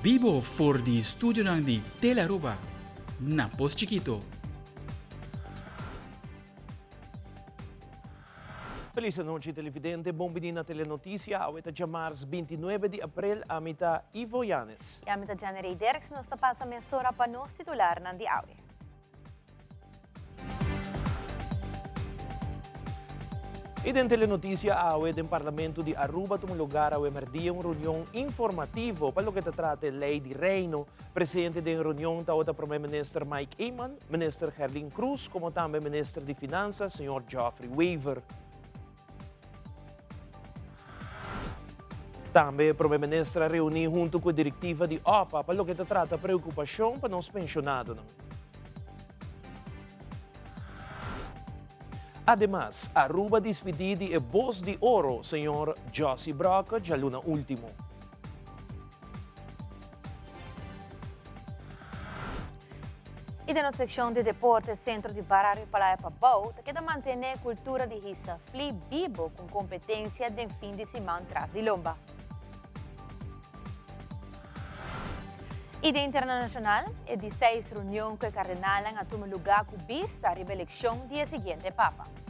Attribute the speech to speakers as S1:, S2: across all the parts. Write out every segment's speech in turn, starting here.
S1: Bibo for di studionan di Telearuba na Pos Chikito.
S2: Feliz anochi televidente, bon bini na Telenoticia. Awe ta djamars 29 di april, ami ta Ivo Yanes.
S3: Y ami ta Janerey Derks, nos ta pasa mesora pa nos titularnan di awe.
S2: Y den Telenoticia awe den Parlamento di Aruba tuma lugar awe merdia un reunion informativo pa loke ta trata e Ley di Reino. Presente den e reunion tabata Prome Minister Mike Eman, Minister Gerlin Croes como tambe Minister di Finanzas señor Geoffrey Wever. Tambe Prome Minister a reuni hunto cu e directiva di OPA pa loke ta trata preocupacion pa nos pensionadonan. Ademas, Aruba dispidi di e Bos di Oro, señor Jossy Brokke djaluna ultimo.
S3: I den nos sekshon di deporte, Sentro di Barario Palaya Pabou ta keda mantené kultura di hisa fli bibo ku kompetensia den fin di siman tras di lomba. I den internashonal, e di seis reunion ku e kardenalnan a tuma lugá ku bista riba elekshon di e siguiente papa.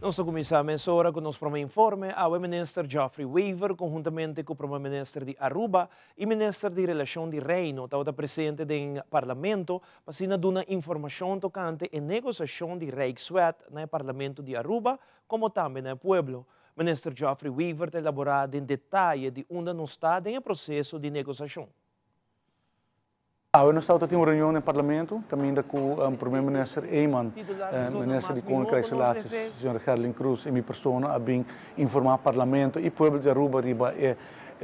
S2: Nos ta kuminsá mesora ku nos promé informe. Awe Minister Geoffrey Wever konhuntamente ku Prome Minister di Aruba i Minister di Relashon di Reino tabata presente den Parlamento pa asina duna informashon tokante e negosiashon di Rijkswet na e Parlamento di Aruba komo tambe na e pueblo. Minister Geoffrey Wever ta elaborá den detaye di unda nos ta den e proseso di negosiashon.
S4: Awe nos tabata tin un reunion den Parlamento kaminda ku Prome Minister Eman, Minister di Koninkrijksrelaties señora Gerlin Croes i mi persona a bin informá Parlamento i pueblo di Aruba riba e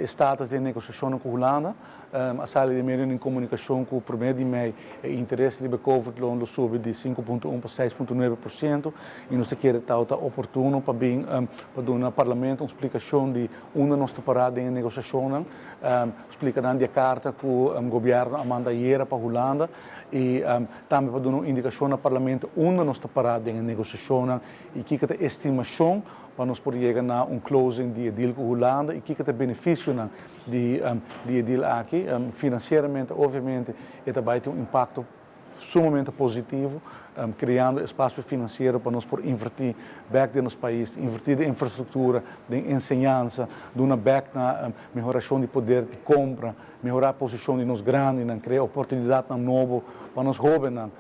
S4: status di e negosiashonnan ku Hulanda. A sali den medio di komunikashon ku prome di mei e interes riba e covid loan lo subi di 5.1 pa 6.9% i nos ta kere tau ta oportuno pa bin pa duna Parlamento un splikashon di unda nos ta pará den e negosiashonnan, splika nan di e karta ku gobièrnu a manda ayera pa Hulanda i tambe pa duna un indikashon na Parlamento unda nos ta pará den e negosiashonnan i kiko ta estimashon pa nos por yega na un closing di e deal ku Hulanda i kiko ta e benefisionan di di e deal aki. Financieramente obviamente e ta bay tin un impacto sumamente positivo, creando espacio financiero pa nos por inverti bek den nos pais, inverti den infrastructura, den enseñansa, duna bek na mehoracion di poder di compra, mehora posicion di nos grandinan, crea oportunidadnan nobo pa nos hobennan,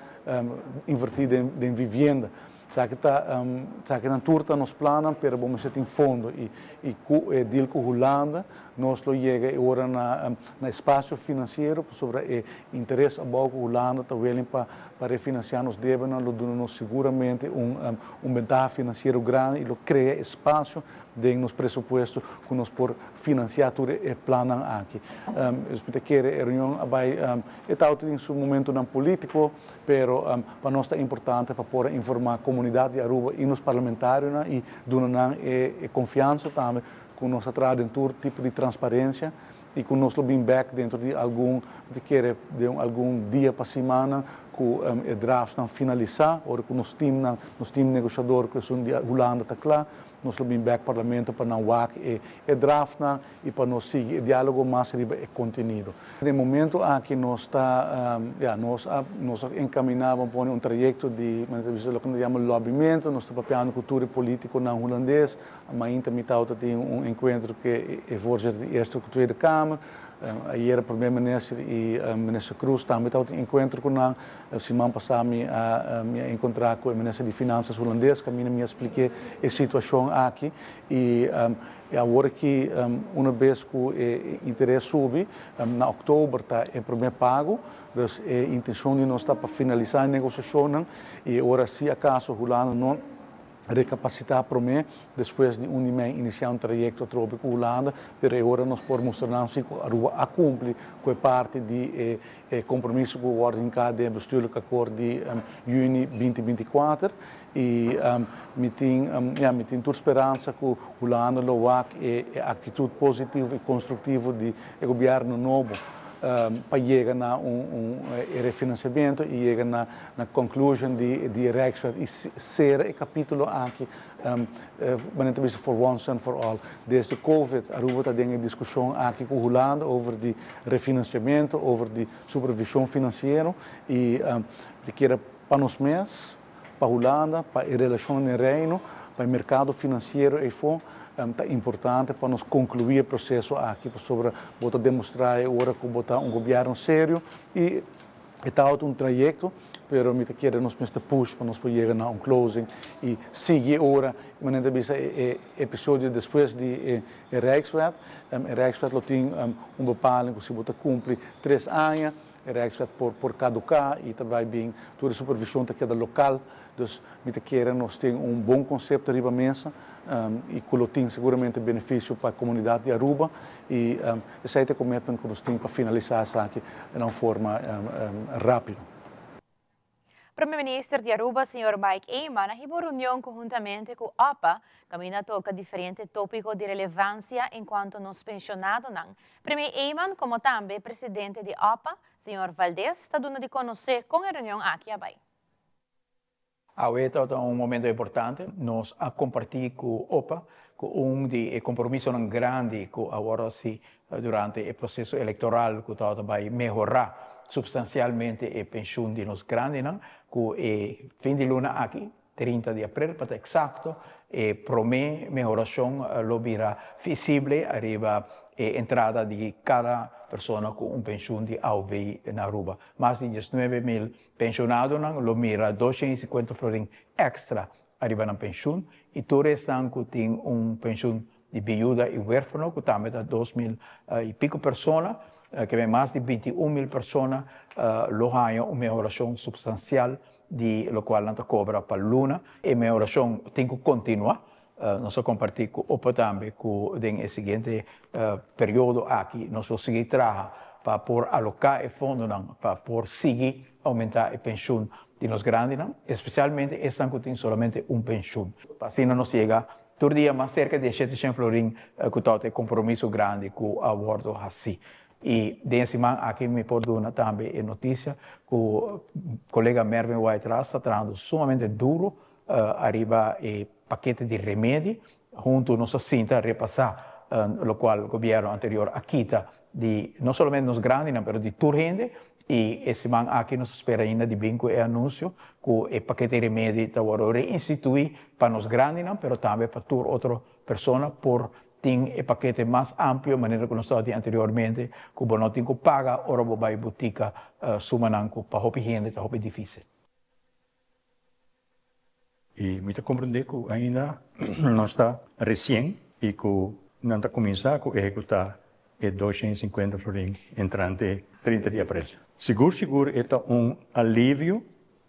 S4: inverti den vivienda. Esaki ta esakinan tur ta nos plannan, pero bo mester tin fondo i i ku e deal ku Hulanda nos lo yega e ora na na espasio finansiero pasobra e interes abou ku Hulanda ta willing pa pa refinansiá nos debenan lo duna nos siguramente un un bentaha finansiero grandi i lo krea espasio den nos presupuesto ku nos por finansiá tur e plannan aki. Mi ta kere e reunion a bai e tabata tin su momentonan polítiko. Pero pa nos ta importante pa por a informa comunidad di Aruba y nos parlamentarionan y duna nan e confiansa tambe cu nos ta traha den tur tipo di transparencia y cu nos lo bin bek dentro di algun, mi ta kere den algun dia pa simannan cu e draftsnan finalisa, ora cu nos teamnan, nos team negociador cu esun di Hulanda ta cla, nos lo bin bek Parlamento pa nan wak e draftnan y pa nos sigui e dialogo mas riba e contenido. Den momento aki nos ta, ya, nos a, nos a encamina, bo pone un trayecto di, manera ta bisa, loke nan ta yama lobbymento, nos ta papiando cu tur e politiconan Hulandes, mainta mi tawata tin un encuentro cu e voorzitter di Eerste cu Tweede Kamer, ayera Primer Minister y Minister Croes tambe tawata tin encuentro cu nan, siman pasa mi a, mi a encontra cu e Minister di Finanzas Hulandes, caminda mi a spliké e situacion aki y E awor aki una bes ku e interes subi, na oktober ta e promé pago, dus e intenshon di nos ta pa finalisá e negosiashonnan i e ora si akaso Hulanda no rekapasitá promé, despues di un di mei inisiá un trayekto atrobe ku Hulanda, pero e ora nos por mustra nan si ku Aruba a kumpli ku e parti di e e kompromiso ku wòrdu hinká den e bestuurlijk akkoord di yüni binti 24. I mi tin, ya, mi tin tur speransa ku Hulanda lo wak e e aktitut positivo i konstruktivo di e gobièrnu nobo. pa yega na un refinanciamento y yega na conclusion di Rijkswet y cera e capitulo aki, manera ta for once and for all. Desde COVID, Aruba ta den discusion aki cu Hulanda over di refinanciamento, over di supervision financiero y kier pa nos mes, pa Hulanda, pa e relacion den Reino, pa e mercado financiero y ta importante pa nos conclui e proceso aki, pasobra bo ta demostra awor cu bo ta un gobierno serio y ta un trayecto, pero mi kier nos mester push pa nos yega na un closing y sigui awor, manera bisa e episodio despues di e Rijkswet. E Rijkswet lo tin un bepaling cu si bo cumpli 3 aña, e Rijkswet por caduca y tambe bin tur supervision ta keda local. Dus mi kier nos tin un bon concepto riba mesa y cu tin seguramente beneficio pa e comunidad di Aruba y esey ta e commitment cu nos tin pa finalisa esaki di un forma rapido.
S3: Prome Minister di Aruba, Sr. Mike Eman, a hiba reunion conhuntamente cu OPA, caminda a toca diferente topico di relevancia en cuanto nos pensionadonan. Prome Eman, como tambe presidente di OPA, Sr. Valdez, ta duna di conoce con e reunion aki a bay.
S5: Awe ta un momento importante. Nos a comparti cu OPA, cu un di compromiso grandi cu awor si durante e proceso electoral cu ta bay mehora substancialmente e pensioen di nos grandinan, cu e fin di luna aki, 30 di april, pa ta exacto, e prome mehoracion lo bira visibel ariba e entrada di cada persona cu un pensioen di AOV na Aruba. Mas di 19 mil pensionadonan lo mira 250 florin extra ariba nan pensioen y tur esnan cu tin un pensioen di viuda y huerfano, cu tambe ta 2 mil y pico persona, cu ta mas di 21 mil persona, lo haya un mehoracion substancial di loke nan ta cobra pa luna. E mehoracion tin cu continua. Nos a comparti cu OPA tambe cu den e siguiente periodo aki nos lo sigui traha pa por aloca e fondonan pa por sigui aumenta e pensioen di nos grandinan, especialmente esnan cu tin solamente un pensioen. Asina nos yega tur dia mas cerca di 700 florin, cu ta e compromiso grandi cu a wordo haci. Y den siman aki mi por duna tambe e noticia cu colega Mervin Wyatt-Ras ta trahando sumamente duro ariba e pakete di remedi. Hunto nos a sinta repasa loke gobierno anterior a kita di no solamente nos grandinan, pero di tur hende, y e siman aki nos ta spera ainda di bin cu e anuncio cu e pakete di remedi ta wordo reinstitui pa nos grandinan, pero tambe pa tur otro persona por tin e pakete mas amplio, manera cu nos tabatin anteriormente, cu bo no tin cu paga ora bo bay botica, sumanan cu pa hopi hende ta hopi dificil.
S6: Y mi ta comprende cu ainda no ta recien y cu nan ta cuminsa cu ehecuta e 250 florin entrante 30 di april. Sigur sigur e ta un alivio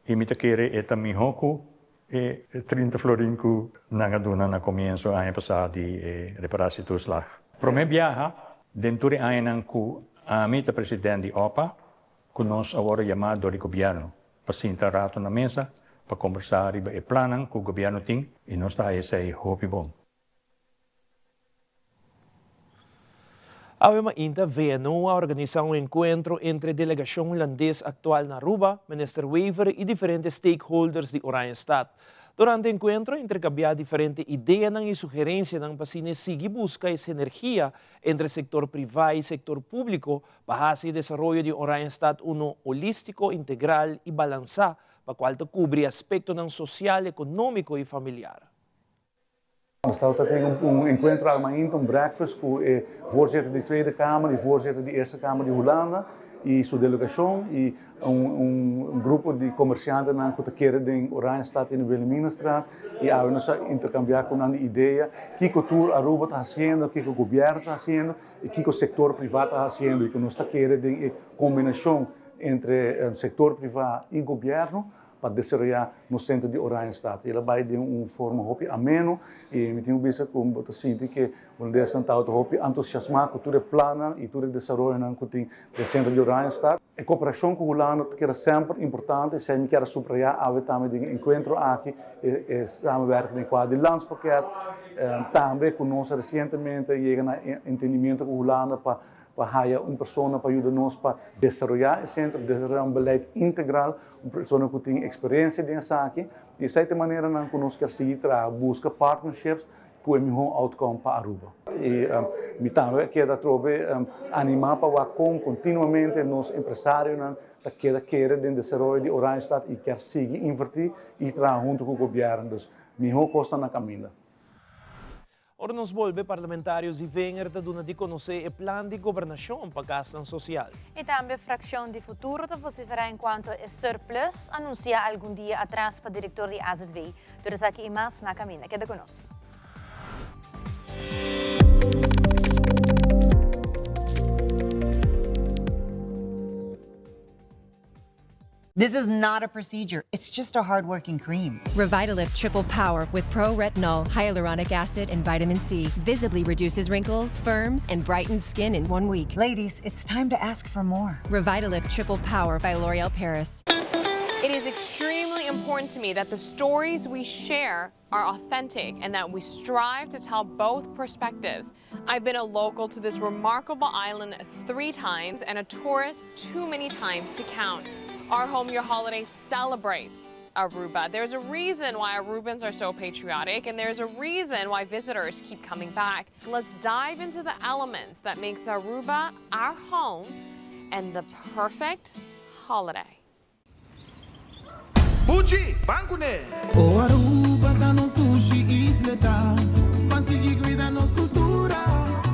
S6: y mi ta kere e ta miho cu e 30 florin cu nan a duna na comienso aña pasa di reparatietoeslag. Prome biaha den tur añanan cu ami ta presidente di OPA cu nos a wordo yama di gobierno pa sinta rato na mesa pa combersa riba e plannan cu gobierno tin y nos ta esey hopi bon.
S2: Awe mainta VNO a organisa un encuentro entre delegacion hulandes actual na Aruba, Minister Wever y diferente stakeholders di Oranjestad. Durante e encuentro, a intercambia diferente idea y sugerencia pa sigui busca e sinergia entre sector priva y sector publico pa e desaroyo di Oranjestad uno holistico, integral y balansa, pa cual ta cubri aspecto social, economico y familiar.
S4: Nos tabatin un encuentro mainta, un breakfast cu e voorzitter di Tweede Kamer y voorzitter di Eerste Kamer di Hulanda y su delegacion y un grupo di comerciantenan cu ta kere den Oranjestad y Wilhelminastraat y awe nos a intercambia cu nan idea kico tur Aruba ta haciendo, kico gobierno ta haciendo y kico sector priva ta haciendo y cu nos ta kere den combinacion entre sector priva y gobierno pa desaroya nos centro di Oranjestad. El a bay den un forma hopi ameno y mi tin visto cu bo ta sinti cu e ta hopi entusiasma cu tur e plan y tur e desaroyo cu tin den centro di Oranjestad. E cooperacion cu Hulanda ta semper importante, esey mi kier subraya awe tambe den encuentro aki, e samenwerking den cuadro di landspakket, tambe cu nos recientemente a yega na entendimento cu Hulanda pa pa haya un persona pa yuda nos pa desaroya e centro, desaroya un beleid integral, un persona cu tin experiencia den esaki y esey ta e maneranan cu nos kier sigui traha, busca partnerships cu e miho outcome pa Aruba. Y mi tambe a keda atrobe anima pa wak con continuamente nos empresarionan ta keda kere den desaroyo di Oranjestad y kier sigui inverti y traha hunto cu gobierno. Dus miho cos ta na caminda.
S2: Ora nos bolbe, parlamentario Zivinger ta duna di konosé e plan di gobernashon pa kasnan sosial.
S3: I tambe frakshon di Futuro ta vosiferá enkuanto e surplus anunsiá algun dia atras pa direktor di AZV. Tur esaki i mas na kaminda. Keda ku nos.
S7: This is not a procedure, it's just a hardworking cream.
S8: Revitalift Triple Power with Pro Retinol, Hyaluronic Acid, and Vitamin C visibly reduces wrinkles, firms, and brightens skin in one week.
S7: Ladies, it's time to ask for more.
S8: Revitalift Triple Power by L'Oreal Paris.
S9: It is extremely important to me that the stories we share are authentic and that we strive to tell both perspectives. I've been a local to this remarkable island three times and a tourist too many times to count. Our Home Your Holiday celebrates Aruba. There's a reason why Arubans are so patriotic and there's a reason why visitors keep coming back. Let's dive into the elements that makes Aruba our home and the perfect holiday.
S10: Buchi, ban kuné!
S11: O Aruba ta nos dushi isla ta ban sigui cuida nos cultura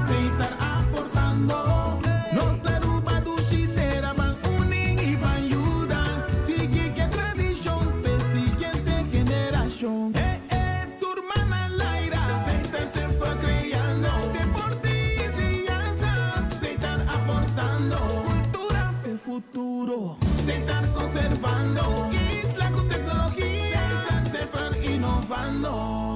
S11: Setar aportando nos Aruba dushi tera ban uni y ban yuda sigui ke tradicion p'e siguiente generacion E e tur man al aire Setar semper creando deporte y enseñanza Setar aportando cultura p'e futuro. Setar conservando isla cu tecnologia. Setar semper innovando.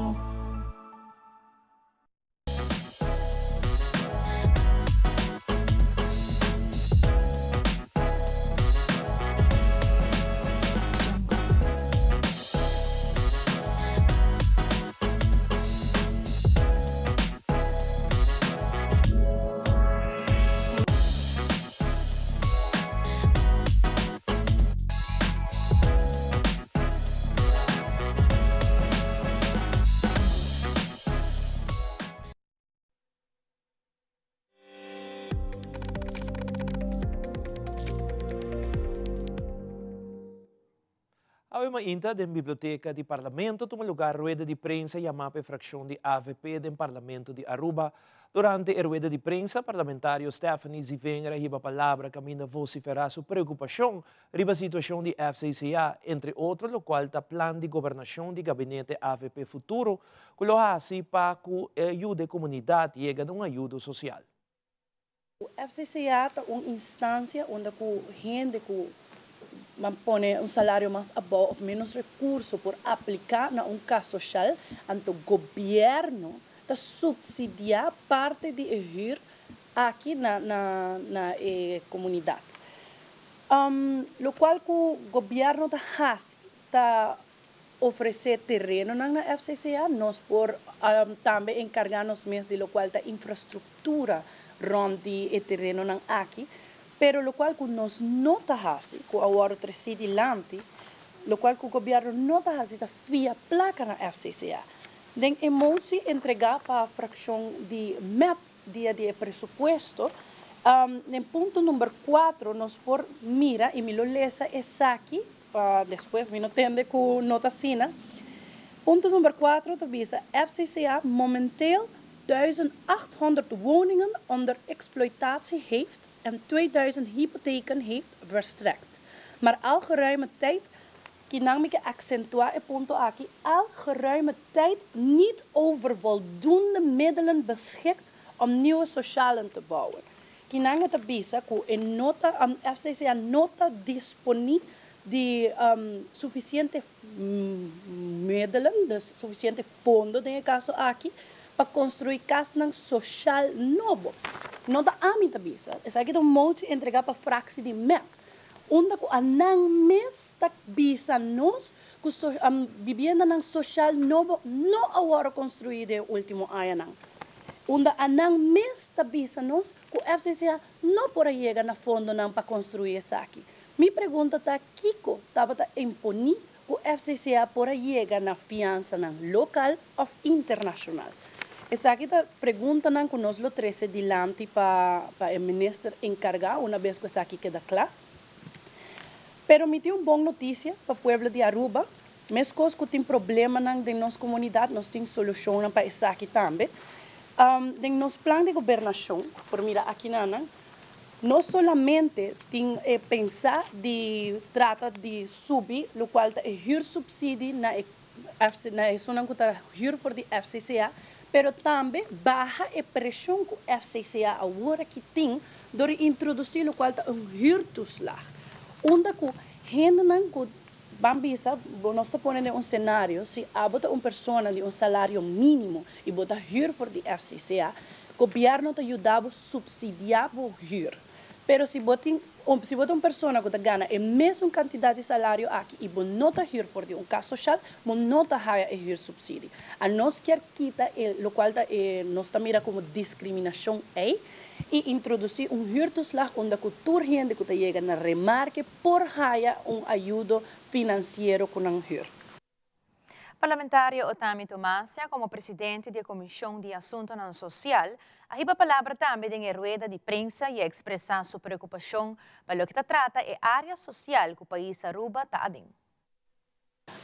S2: Awe mainta den biblioteca di Parlamento tuma lugar rueda di prensa yama pa e fraccion di avp den Parlamento di Aruba. Durante e rueda di prensa, parlamentario Stephanie Zivinger a hiba palabra caminda vocifera su preocupacion riba situacion di FCCA, entre otro locual ta plan di gobernacion di gabinete avp Futuro cu lo haci pa cu e yuda e comunidad yega na un ayudo social.
S12: FCCA ta un instancia unda cu hende cu pone un salario mas abou of menos recurso por aplica na un cas social, anto gobierno ta subsidia parti di e huur aki na na e comunidad. Locual cu gobierno ta haci ta ofresé terenonan na FCCA, nos por tambe enkargá nos mes di lokual ta infrastruktura rònt di e terenonan aki, pero lokual ku nos no ta hasi, ku a wòrdu tresí dilanti, lokual ku gobièrnu no ta hasi ta fia plaka na FCCA. Den e motie entregá pa frakshon di mep dia di e presupuesto, den punto number kuatro nos por mira, i mi lo lesa esaki, Pa despues mi no tende ku no ta asina. Punto number kuatro ta bisa, FCCA momenteel 1800 woningen onder exploitatie heeft en 2000 hypotheken heeft verstrekt. Maar al geruime tijd, kinan mi ke aksentuá e punto aki, al geruime tijd niet over voldoende middelen beschikt om nieuwe socialen te bouwen. Kinan e ta bisa ku e no ta, FCCA no ta disponí di sufisiente middelen, dus sufisiente fondo den e kaso aki, pa konstruí kasnan soshal nobo. No ta ami ta bisa, esaki ta un motie entregá pa fraksi di mep, unda ku anan mes ta bisa nos ku bibiendanan soshal nobo no a wòrdu konstruí den e último añanan. Unda anan mes ta bisa nos ku FCCA no por a yega na fondonan pa konstruí esaki. Mi pregunta ta kiko tabata imponí ku FCCA por a yega na fiansanan lokal òf internashonal? Esaki ta preguntanan ku nos lo trese dilanti pa pa e minister enkargá una bes ku esaki keda kla. Pero mi tin un bon notisia pa pueblo di Aruba, Meskos ku tin problemanan den nos komunidat, nos tin solushonnan pa esaki tambe. Den nos plan di gobernashon, por mira akinanan, no solamente tin e pensá di trata di subi lokual ta e hürsubsidi na e na esunnan ku ta hür for di FCCA, pero tambe baha e preshon ku FCCA awor aki tin dor di introdusí lokual ta un hürtoeslag, unda ku hendenan ku Ban bisa, bo nos ta pone den un senario, si abo ta un persona di un salario mínimo i bo ta hür for di FCCA, gobièrnu ta yuda bo supsidiá bo hür. Pero si bo tin, si bo ta un persona ku ta gana e mesun kantidat di salario aki i bo no ta hür for di un kas soshal, bo no ta haya e hürsupsidi. Anos kier kita e lokual ta e nos ta mira komo diskriminashon ei i introdusí un hürtoeslag unda ku tur hende ku ta yega na remarke por haya un ayudo finansiero ku nan hür.
S3: Parlamentario Otami Tomasia komo presidente di e Komishon di Asuntonan Sosial a hiba palabra tambe den e rueda di prensa i a ekspresá su preokupashon pa loke ta trata e área sosial ku pais Aruba ta aden.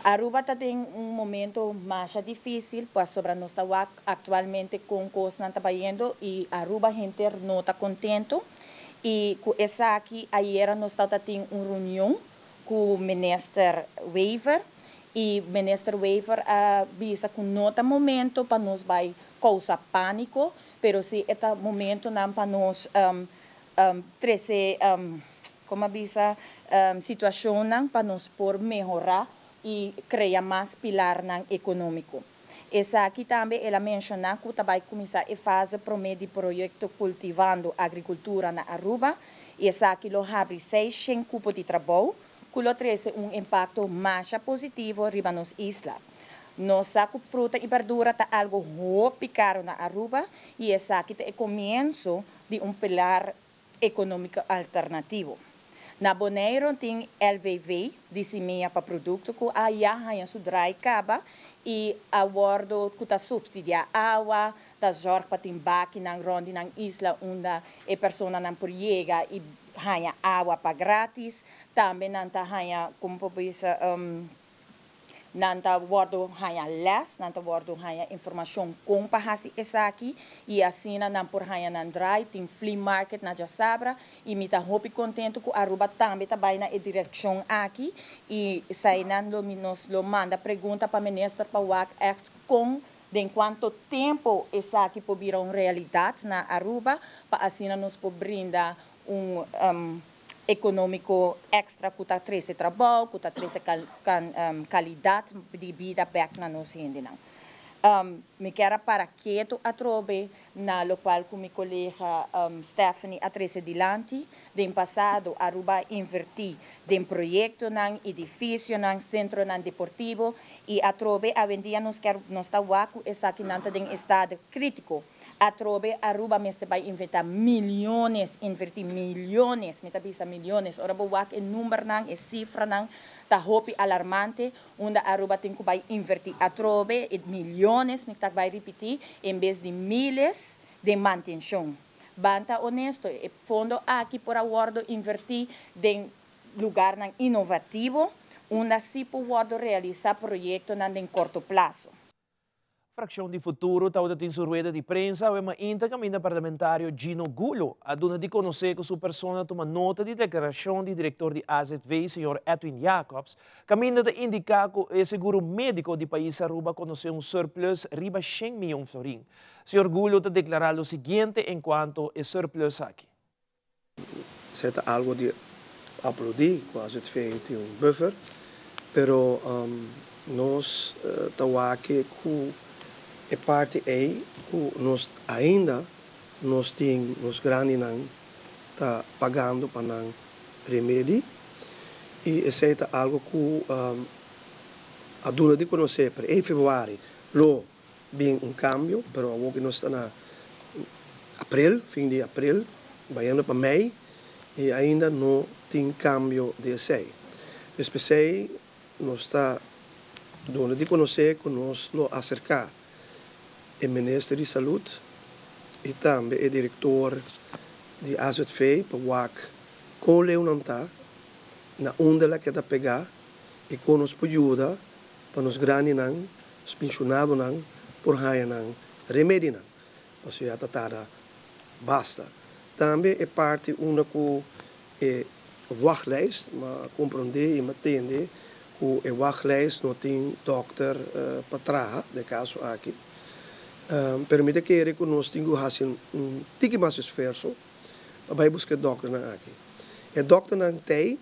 S10: Aruba ta den un momento masha difísil pasobra nos ta wak aktualmente kon kosnan ta bayendo i Aruba henter no ta kontentu i ku esaki ayera nos tabata tin un reunion ku Minister Wever i Minister Wever a bisa ku no ta momento pa nos bai kousa pániko pero si e ta momentonan pa nos trese como a bisa, situacionnan pa nos por mehora y crea mas pilarnan economico. Esaki tambe el a menciona cu ta bay cuminsa e fase prome di proyecto Cultivando Agricultura na Aruba y esaki lo habri 600 cupo di trabou cu lo trece un impacto masha positivo riba nos isla. Nos sa cu fruta y berdura ta algo hopi caro na Aruba y esaki ta e comienzo di un pilar economico alternativo. Na Boneiro tin LVV di simia pa producto cu a ya haya su draai caba y a wordo cu ta subsidia awa, ta zorg pa tin bakinan rond di nan isla unda e personanan por yega y haya awa pa gratis. Tambe nan ta haya, como por bisa, Nan ta wòrdu haña lès, nan ta wòrdu haña informashon kon pa hasi esaki i asina nan por haña nan drai. Tin flea market na djasabra i mi ta hopi kontentu ku Aruba tambe ta bai na e direkshon aki i eseinan lo mi nos lo manda pregunta pa minister pa wak ègt kon den kuanto tempu esaki por bira un realidat na Aruba pa asina nos por brinda un economico extra cu ta trece trabao, cu ta trece calidad di bida bek na nos hendenan. Mi kier a para keto atrobe na locual cu mi colega Stephanie a trece dilanti. Den pasado Aruba a inverti den proyectonan, edificionan, centronan deportivo y atrobe awendia nos kier nos ta wak cu esakinan ta den estado critico. Atrobe Aruba mester bai inventa miliones, inverti miliones, mi ta bisa miliones, ora bo wak e numbernan, e cifranan ta hopi alarmante, unda Aruba tin cu bai inverti atrobe e miliones, mi ta bai ripiti, en bes di miles den mantencion. Ban ta honesto, e fondo aki por a wordo inverti den lugarnan inovativo, unda si por wordo realisa proyectonan den corto plazo.
S2: Frakshon di Futuro tabata tin su rueda di prensa awe mainta kaminda parlamentario Gino Gulo a duna di konosé ku su persona a tuma nota di deklarashon di direktor di AZV señor Edwin Jacobs kaminda ta indiká ku e seguro médiko di pais Aruba konosé un surplus riba shen miyon florin. Señor Gulo ta deklará lo siguiente enkuanto e surplus aki.
S13: Esei ta algo di aplaudí ku AZV tin un buffer, pero nos ta wak ku e parti ei ku nos ainda nos tin nos grandinan ta pagando pa nan remedi i esei ta algo ku a duna di konosé pero ei februari lo bin un kambio, pero awor ku nos ta na. april, fin di april, bayendo pa mei, i ainda no tin kambio di esei. Dus p'esei nos ta duna di konosé ku nos lo aserká e minister di Salud i tambe e direktor di AZV pa wak kon leu nan ta, na unda el a keda pegá i kon nos por yuda pa nos grandinan, nos penshonadonan por haña nan remedinan, pasobra ya ta tarda basta. Tambe e parti unda ku e wachtlijst, m'a komprondé i m'a tende ku e wachtlijst no tin dòkter pa traha den e kaso aki. Pero mi ta kere ku nos tin ku hasi un tiki mas esfuerso pa bai buska e dòkternan aki. E dòkternan t'ei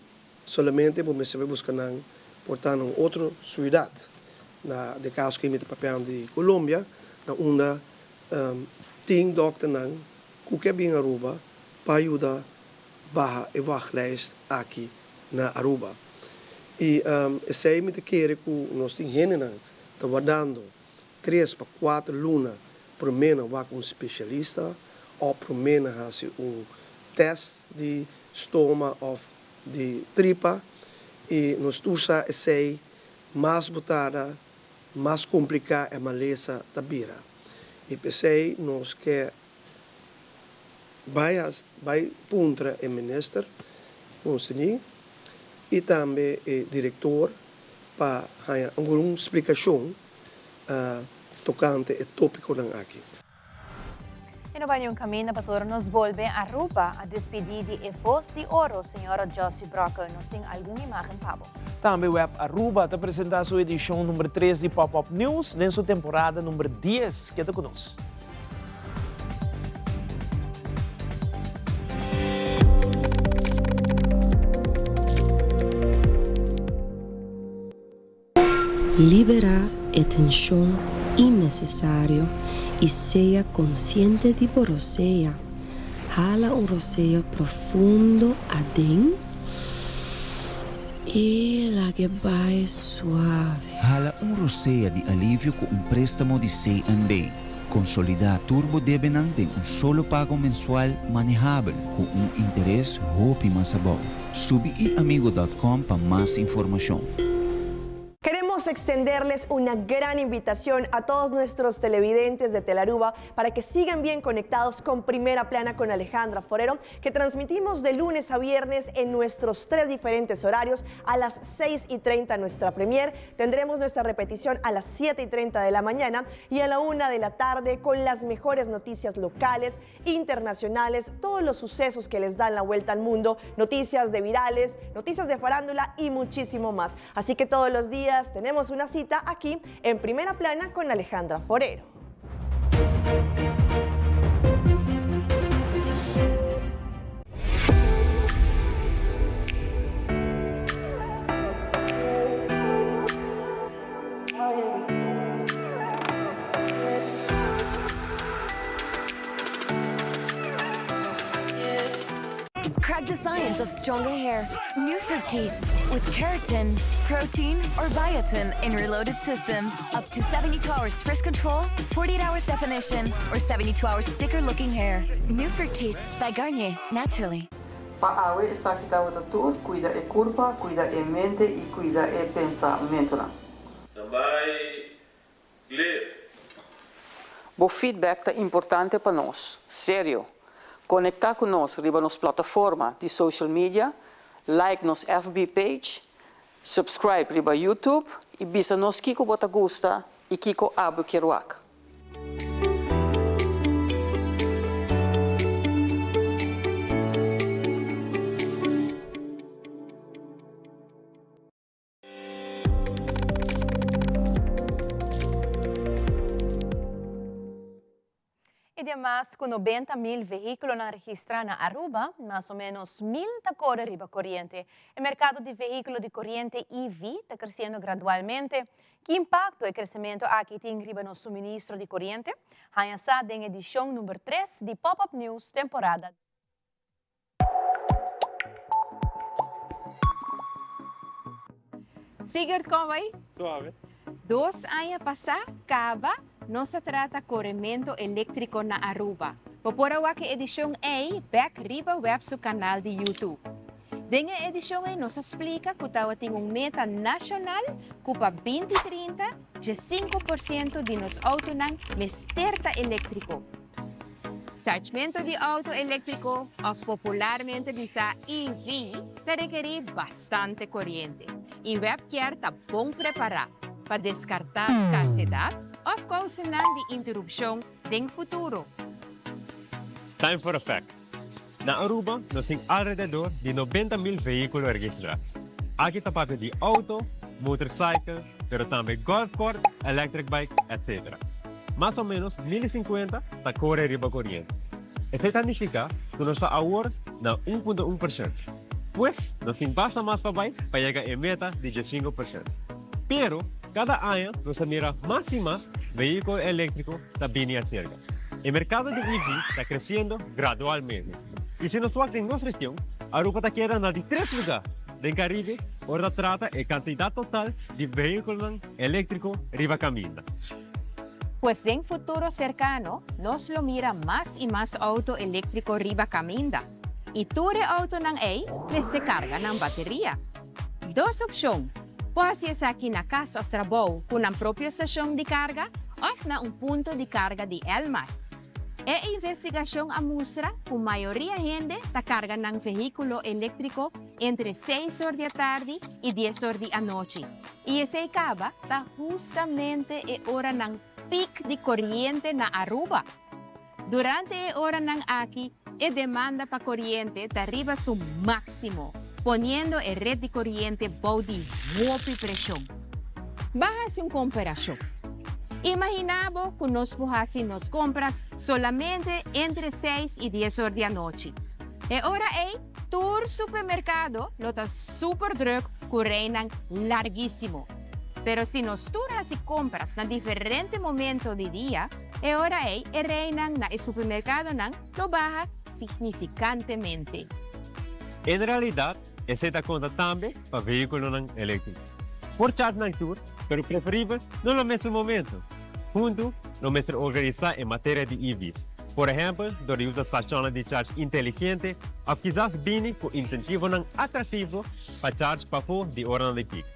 S13: Solamente bo mester bai buska nan por ta na un otro suidat. Na de kaso ku mi ta papiando di Colombia, na unda tin dòkternan ku ke bin Aruba pa yuda baha e wachtlijst aki na Aruba. I esei mi ta kere ku nos tin hendenan ta wardando tres pa kuater luna promé nan wak un spesialista òf promé nan hasi un tèst di stoma òf di tripa i nos tur sa esei mas bo tarda mas kompliká e malesa ta bira i p'esei nos ke bai bai puntra e minister konserní i tambe e direktor pa haña algun splikashon tokante e tópikonan aki.
S3: E no bai niun kaminda pasobra nos bolbe Aruba a despidi di e voz di oro señora Jossy Brokke. Nos tin algun imagen pa bo.
S2: Tambe Web Aruba ta presenta su edicion number tres di Pop Up News den su temporada number dies. Keda cu nos.
S14: Liberá e tenshon innesesario i sea konsiente di bo rosea. Hala un rosea profundo aden i lag'e bai suave.
S15: Hala un rosea di alivio ku un préstamo di CNB. Konsolidá tur bo debenan den un solo pago mensual manehabel ku un interes hopi mas abou. Subi iamigo dot com pa mas informashon.
S16: Queremos extenderles una gran invitación a todos nuestros televidentes de Telaruba para que sigan bien conectados con Primera Plana con Alejandra Forero, que transmitimos de lunes a viernes en nuestros tres diferentes horarios a las 6 y 30 nuestra premier. Tendremos nuestra repetición a las 7 y 30 de la mañana y a la 1 de la tarde con las mejores noticias locales, internacionales, todos los sucesos que les dan la vuelta al mundo, noticias de virales, noticias de farándula y muchísimo más. Así que todos los días tenemos una cita aquí en Primera Plana con Alejandra Forero.
S17: Crack the science of stronger hair. New Fructis with keratin, protein, or biotin in reloaded systems. Up to 72 hours fresh control, 48 hours definition, or 72 hours thicker looking hair. New Fructis by Garnier, naturally.
S18: Pa awe esaki tabata tur, cuida e curpa, cuida e mente y cuida e pensamentonan.
S19: Standby, clear.
S18: Bo feedback ta importante pa nos. Serio! Conecta cu nos riba nos plataforma di social media, like nos FB page, subscribe riba YouTube y bisa nos kico bo ta gusta y kico abo kier wak.
S3: I den mas ku nobenta mil vehíkulonan registrá na Aruba, mas o ménos mil ta kore riba koriente. E merkado di vehíkulo di koriente EV ta kresiendo gradualmente. Ki impakto e kresementu aki tin riba nos suministro di koriente? Haña sa den edishon number tres di Pop Up News temporada.
S9: Sigurd, kon bai?
S20: Suave.
S9: Dos aña pasá, kaba, nos a trata koremento eléktriko na Aruba. Bo por a wak e edishon ei bèk riba web su kanal di YouTube. Den e edishon ei nos a splika ku tabatin un meta nashonal ku pa 2030 15% di nos outonan mester ta eléktriko. Chargemento di outo eléktriko òf popularmente bisá EV ta rekerí bastante koriente i web kier ta bon prepará pa deskartá skarsedat òf kousanan di interupshon den futuro.
S20: Time for a fact. Na Aruba nos tin alrededor di 90 mil vehiculo registra. Aki ta papia di auto, motorcycle, pero tambe golf cart, electric bike, etc. Mas o menos 1050 ta core riba coriente. Esey ta nifica cu nos ta awor na 1.1%. Pues nos tin basta mas pa bay pa yega e meta di 15%. Pero cada aña nos ta mira mas y mas vehiculo electrico ta bini acerca. E mercado di EV ta creciendo gradualmente. Y si nos wak den nos region, Aruba ta keda na di tres lugar den Caribe ora ta trata e cantidad total di vehiculonan electrico riba caminda.
S9: Pues den futuro cercano nos lo mira mas y mas auto electrico riba caminda. Y tur e autonan ey mester carga nan bateria. Dos opcion, por haci esaki na cas of trabou cu nan propio stacion di carga of na un punto di carga di Elmar. E investigacion a mustra cu mayoria hende ta carga nan vehiculo electrico entre seis or di atardi y dies or di anochi y esey caba ta hustamente e oranan piek di coriente na Aruba. Durante e oranan aki e demanda pa coriente ta riba su maximo, poniendo e red di coriente bou di hopi presion. Ban haci un comparacion. Imagina bo cu nos por haci nos compras solamente entre seis y dies or di anochi. E ora ey tur supermercado lo ta super druk cu rijnan larguisimo. Pero si nos tur haci compras na diferente momento di dia, E ora ei e reinan na e supermerkadonan lo baha signifikantemente.
S20: En realidat, esei ta konta tambe pa vehíkulonan eléktriko. Por charge nan tur, pero preferibel no na mesun momento. Huntu, lo mester organisá e materia di EV's, por ehèmpel dor di usa stashonnan di charge inteligente òf kisas bini ku insentivonan atraktivo pa charge pafó di oranan di pik.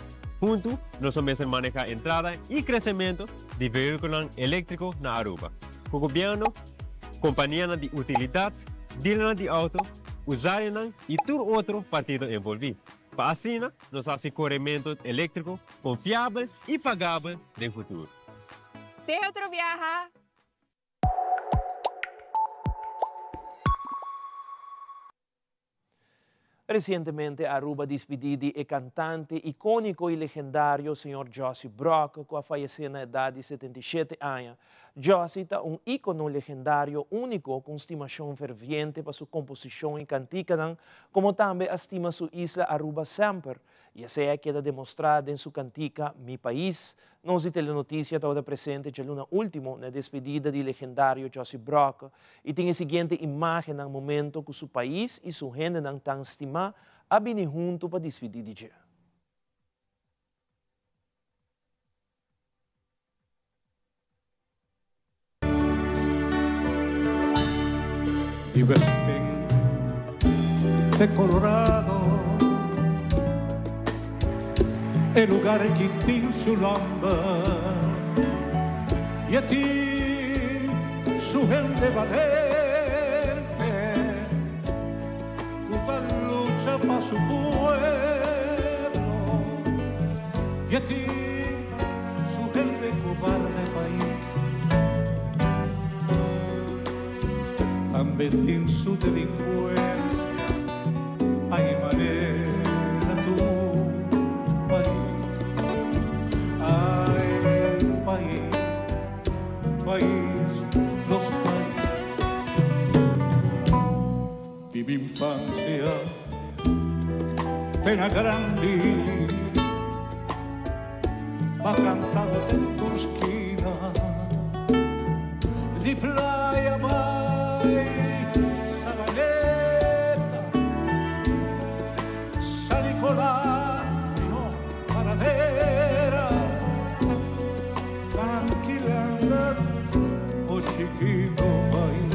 S20: Huntu, nos lo mester manehá entrada i kresementu di vehiculonan electrico na Aruba. Cu gobierno, companianan di utilidad, dealernan di auto, usuarionan y tur otro partido envolvi. Pa asina nos haci coremento electrico confiabel y pagabel den futuro.
S9: Te otro biaha!
S2: Resientemente Aruba a dispidí di e kantante ikóniko i legendario señor Jossy Brock ku a fayesé na edat di 77 aña. Jossy ta un íkono legendario úniko ku un stimashon ferviente pa su komposishon i kantikanan, komo tambe a stima su isla Aruba semper. I esei a keda demostrá den su kantika Mi Pais. Nos di Telenoticia tabata presente djaluna último na e despedida di legendario Jossy Brock i tin e siguiente imágennan momento ku su pais i su hendenan tan stimá a bini huntu pa dispidí di dje.
S11: Di de Colorado E lugar que tin su nomber Y tin su gente valente Cuba lucha pa su pueblo Y tin su gente cobarde país También tin su delincuencia Ay manera tu país Ay país, país, los país Di mi infancia Pena grande Va cantado en tu esquina Di playa bay Sabaneta San Nicolás no paradera Tranquila andar, oh chiquito país.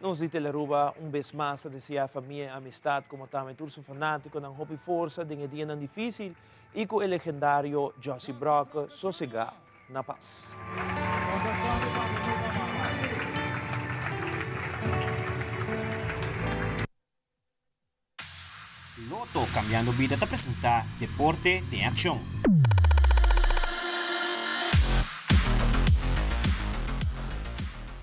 S2: Nos di Telearuba un bes mas ta desea famia y amistad como tambe tur su fanaticonan hopi forsa den e dianan dificil y cu e legendario Jossy Brokke sosega na paz.
S21: Lotto Cambiando Bida ta presenta Deporte den Accion.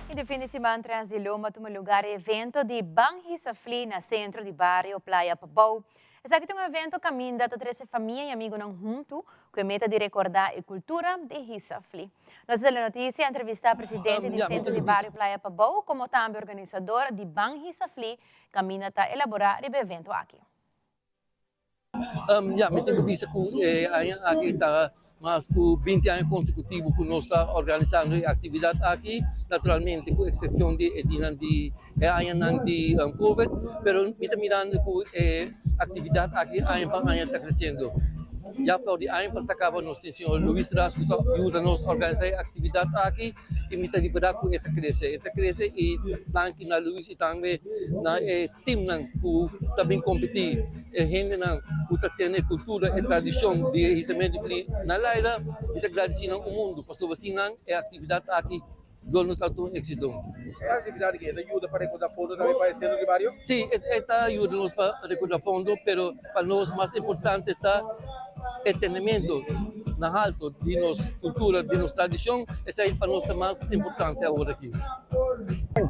S3: Y de fin di siman tras di lomba tuma lugar e evento di Ban Hisa Fli na Centro di Bario Playa Pabou. Esaki ta un evento caminda ta trece famia y amigonan hunto cu e meta di recorda e cultura di hisa fli. Nos Telenoticia a entrevista presidente di Centro di Bario Playa Pabou como tambe organisador di Ban Hisa Fli Caminda ta elaborá riba e evento aki.
S22: Ya, mi tin ku bisa ku e aña aki ta mas ku binti aña konsekutivo ku nos ta organisando e aktividat aki, naturalmente ku eksepshon di e dianan di e añanan di covid, pero mi ta mirando ku e aktividat aki aña pa aña ta kresiendo. Ya for di aña pasá kaba nos tin señor Luis Ras ku ta yuda nos organisá e aktividat aki. I mi ta ripará ku e ta krese, e ta krese i danki na Luis i tambe na e timnan ku ta bin kompetí, e hendenan ku ta tene e kultura, e tradishon di e hisamentu di fli na laira, mi ta gradisí nan un mundu pasobra sin nan e aktividat aki lo no ta un éksito.
S23: E aktividat aki e ta yuda pa rekordá fondo tambe pa e sentro di bario?
S22: Sí, e ta yuda nos pa rekordá fondo, pero pa nos mas importante ta e tenementu na halto di nos kultura, di nos tradishon, esei pa nos ta mas importante awor aki.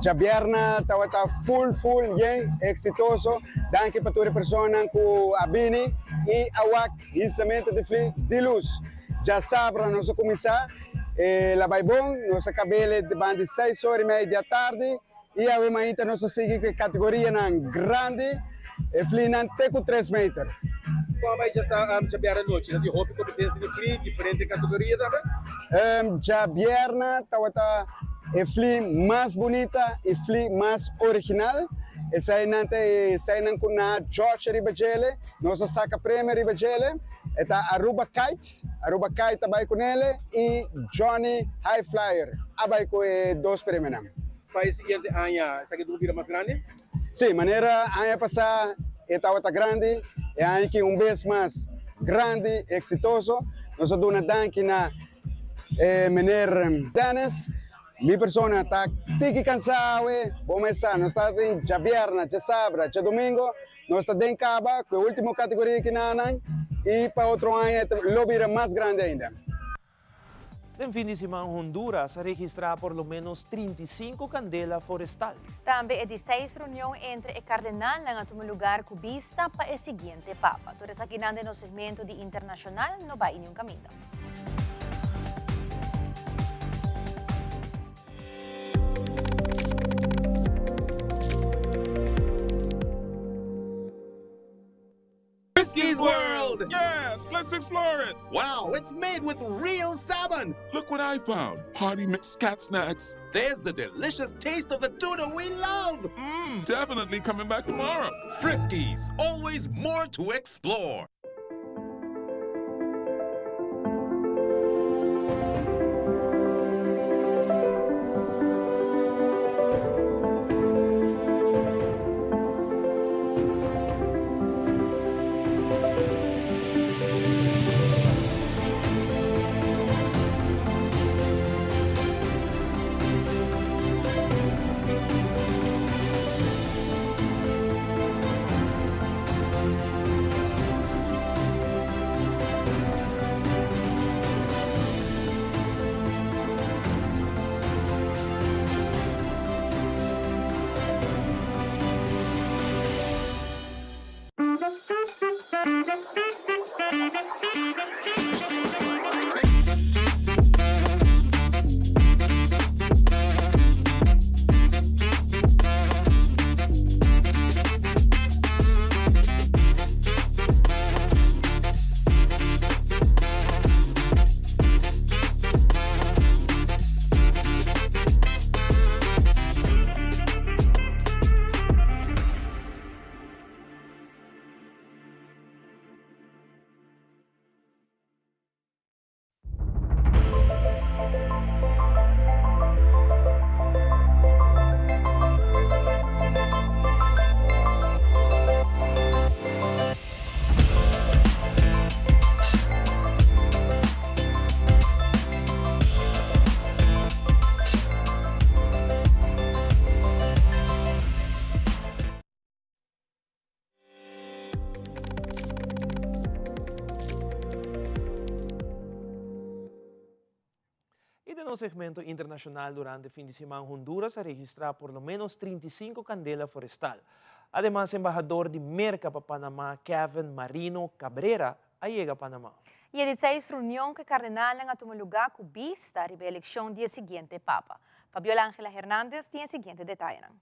S24: Djabièrnè tabata full full yen eksitoso. Danki pa tur e personanan ku a bini i a wak hisamentu di fli di lus. Djasabra nos a kuminsá e la bai bon, nos a kab'el banda di seis ora i mei di atardi i awe mainta nos a sigui ku e kategorianan grandi, e flinan te ku tres meter.
S23: Kon bai djabièrnè anochi? Ta tin hopi kompetensia di fli, diferente kategoria tambe?
S24: Djabièrnè tabata e fli mas bunita i fli mas original. Eseinan ta e eseinan ku na George riba djele, nos a saka premio riba djele. E ta Aruba Kite, Aruba Kite a bai ku nele i Johnny High Flyer a bai ku e dos premionan.
S23: Pa e siguiente aña esaki tur bira mas grandi?
S24: Sí, manera aña pasá e tabata grandi, e aña aki un bes mas grandi i eksitoso. Nos a duna danki na e meneer Dennis. Mi persona ta tiki kansá awe, bo mes sa, nos ta tin djabièrnè, djasabra, djadumingu, nos ta den kaba ku e último kategoria kinanan i pa otro aña e ta lo bira mas grandi ainda.
S2: Den fin di siman Honduras a registrá por lo ménos 35 kandela forestal.
S3: Tambe e di seis reunion entre e cardenalnan a tuma lugar cu bista pa e siguiente Papa. Tur esakinan den nos segmento di Internacional no bay niun caminda.
S11: Friskies World! Yes, let's explore it! Wow, it's made with real salmon! Look what I found! Party mix cat snacks. There's the delicious taste of the tuna we love! Mmm, definitely coming back tomorrow. Friskies, always more to explore.
S2: Den segmento internacional durante fin di siman Honduras a registra por lo menos 35 candela forestal. Ademas, embahador di Merca pa Panama, Kevin Marino Cabrera, a yega Panama.
S3: E di seis reunion cu cardenalnan a tuma luga cu bista riba e eleccion di e siguiente Papa. Fabiola Angela Hernandez tin e siguiente detayenan.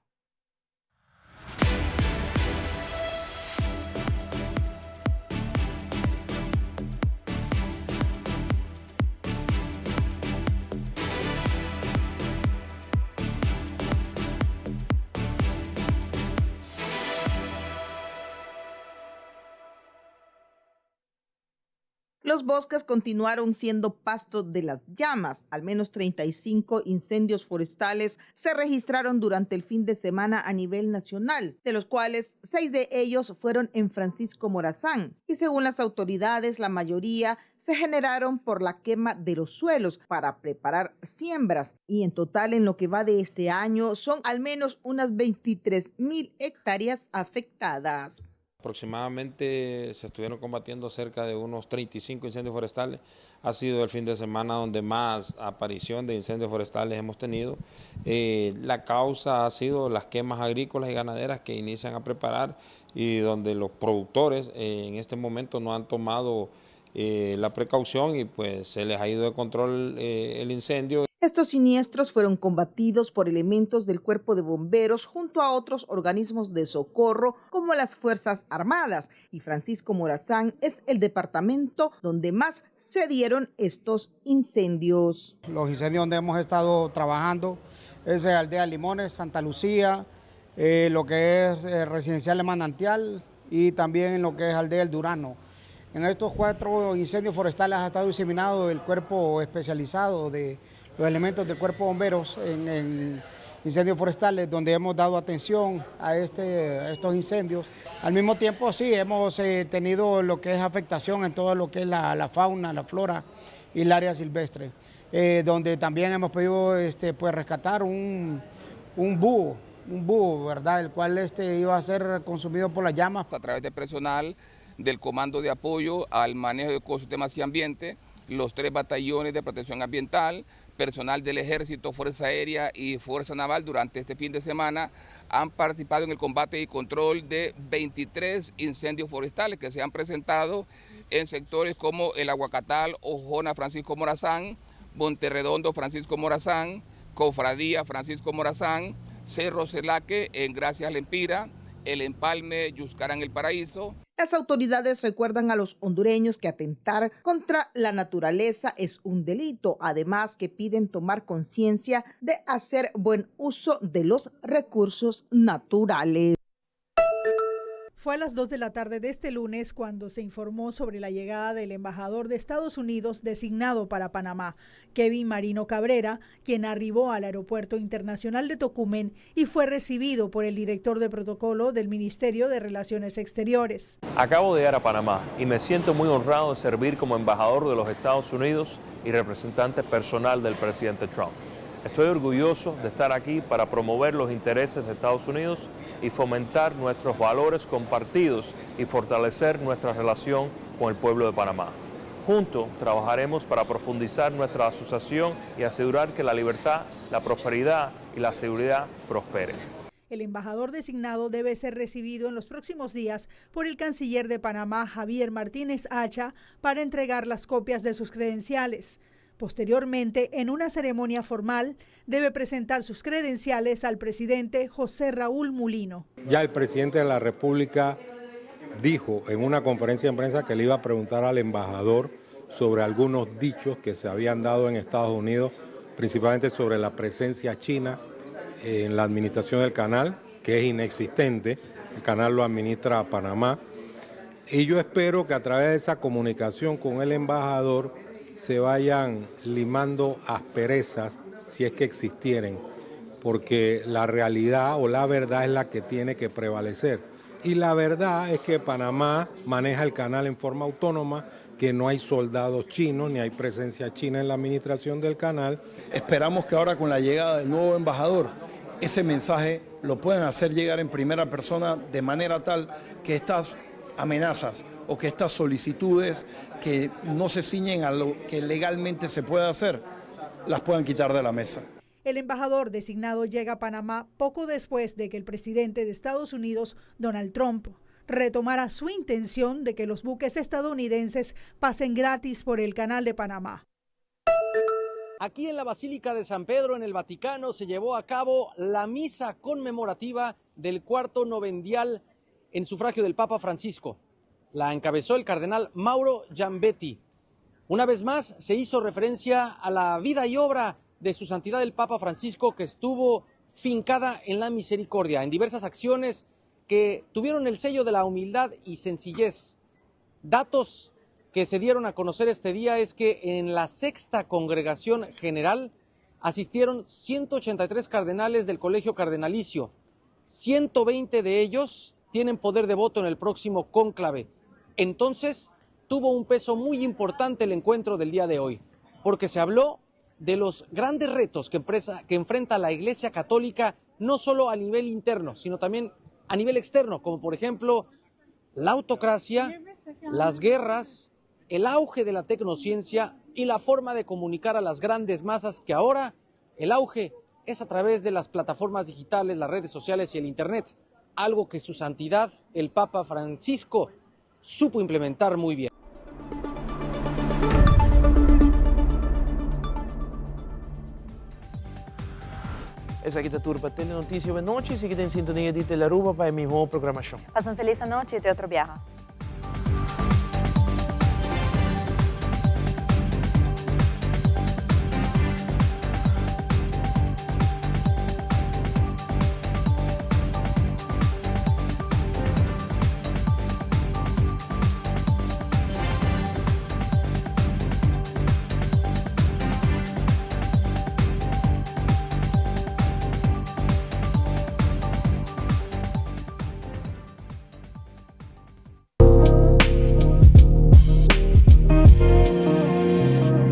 S1: Los bosques continuaron siendo pasto de las llamas. Al menos 35 incendios forestales se registraron durante el fin de semana a nivel nacional, de los cuales seis de ellos fueron en Francisco Morazán. Y según las autoridades, la mayoría se generaron por la quema de los suelos para preparar siembras. Y en total, en lo que va de este año, son al menos unas 23 mil hectáreas afectadas.
S4: Aproximadamente se estuvieron combatiendo cerca de unos 35 incendios forestales. Ha sido el fin de semana donde más aparición de incendios forestales hemos tenido. Eh, la causa ha sido las quemas agrícolas y ganaderas que inician a preparar y donde los productores eh, en este momento no han tomado eh, la precaución y pues se les ha ido de control el incendio.
S1: Estos siniestros fueron combatidos por elementos del cuerpo de bomberos junto a otros organismos de socorro como las Fuerzas Armadas y Francisco Morazán es el departamento donde más se dieron estos incendios.
S5: Los incendios donde hemos estado trabajando es Aldea Limones, Santa Lucía, eh, lo que es eh, Residencial de Manantial y también en lo que es Aldea El Durano. En estos cuatro incendios forestales ha estado diseminado el cuerpo especializado de los elementos del cuerpo de bomberos en, incendios forestales, donde hemos dado atención a, este, estos incendios. Al mismo tiempo, sí, hemos eh, tenido lo que es afectación en todo lo que es la, fauna, la flora y el área silvestre, eh, donde también hemos podido este, pues, rescatar un, un búho, un búho, ¿verdad? El cual este, iba a ser consumido por las llamas.
S6: A través de personal del Comando de Apoyo al Manejo de Ecosistemas y Ambiente, los tres batallones de protección ambiental, personal del Ejército, Fuerza Aérea y Fuerza Naval durante este fin de semana han participado en el combate y control de 23 incendios forestales que se han presentado en sectores como el Aguacatal, Ojona, Francisco Morazán, Monterredondo, Francisco Morazán, Cofradía, Francisco Morazán, Cerro Celaque en Gracias Lempira, El Empalme, Yuscarán El Paraíso.
S1: Las autoridades recuerdan a los hondureños que atentar contra la naturaleza es un delito, además que piden tomar conciencia de hacer buen uso de los recursos naturales.
S25: Fue a las 2 de la tarde de este lunes cuando se informó sobre la llegada del embajador de Estados Unidos designado para Panamá, Kevin Marino Cabrera, quien arribó al Aeropuerto Internacional de Tocumen y fue recibido por el director de protocolo del Ministerio de Relaciones Exteriores.
S26: Acabo de llegar a Panamá y me siento muy honrado de servir como embajador de los Estados Unidos y representante personal del presidente Trump. Estoy orgulloso de estar aquí para promover los intereses de Estados Unidos y fomentar nuestros valores compartidos y fortalecer nuestra relación con el pueblo de Panamá. Juntos trabajaremos para profundizar nuestra asociación y asegurar que la libertad, la prosperidad y la seguridad prosperen.
S25: El embajador designado debe ser recibido en los próximos días por el canciller de Panamá, Javier Martínez Hacha, para entregar las copias de sus credenciales. Posteriormente, en una ceremonia formal, debe presentar sus credenciales al presidente José Raúl Mulino.
S27: Ya el presidente de la República dijo en una conferencia de prensa que le iba a preguntar al embajador sobre algunos dichos que se habían dado en Estados Unidos, principalmente sobre la presencia china en la administración del canal, que es inexistente. El canal lo administra Panamá. Y yo espero que a través de esa comunicación con el embajador se vayan limando asperezas si es que existieren, porque la realidad o la verdad es la que tiene que prevalecer. Y la verdad es que Panamá maneja el canal en forma autónoma, que no hay soldados chinos ni hay presencia china en la administración del canal.
S28: Esperamos que ahora con la llegada del nuevo embajador, ese mensaje lo puedan hacer llegar en primera persona de manera tal que estas amenazas o que estas solicitudes que no se ciñen a lo que legalmente se puede hacer, las puedan quitar de la mesa.
S25: El embajador designado llega a Panamá poco después de que el presidente de Estados Unidos, Donald Trump, retomara su intención de que los buques estadounidenses pasen gratis por el Canal de Panamá.
S7: Aquí en la Basílica de San Pedro, en el Vaticano, se llevó a cabo la misa conmemorativa del cuarto novendial en sufragio del Papa Francisco. La encabezó el cardenal Mauro Giambetti. Una vez más se hizo referencia a la vida y obra de su santidad el Papa Francisco, que estuvo fincada en la misericordia, en diversas acciones que tuvieron el sello de la humildad y sencillez. Datos que se dieron a conocer este día es que en la sexta congregación general asistieron 183 cardenales del Colegio Cardenalicio. 120 de ellos tienen poder de voto en el próximo cónclave. Entonces, tuvo un peso muy importante el encuentro del día de hoy, porque se habló de los grandes retos que, que enfrenta la Iglesia Católica, no solo a nivel interno, sino también a nivel externo, como por ejemplo la autocracia, las guerras, el auge de la tecnociencia y la forma de comunicar a las grandes masas que ahora el auge es a través de las plataformas digitales, las redes sociales y el Internet, algo que su santidad, el Papa Francisco, supo implementar muy bien.
S2: Esaki ta tur pa Telenoticia Anochi. Sigui den sintonia di Telearuba pa e miho programacion.
S3: Pasa un feliz anochi y te otro biaha.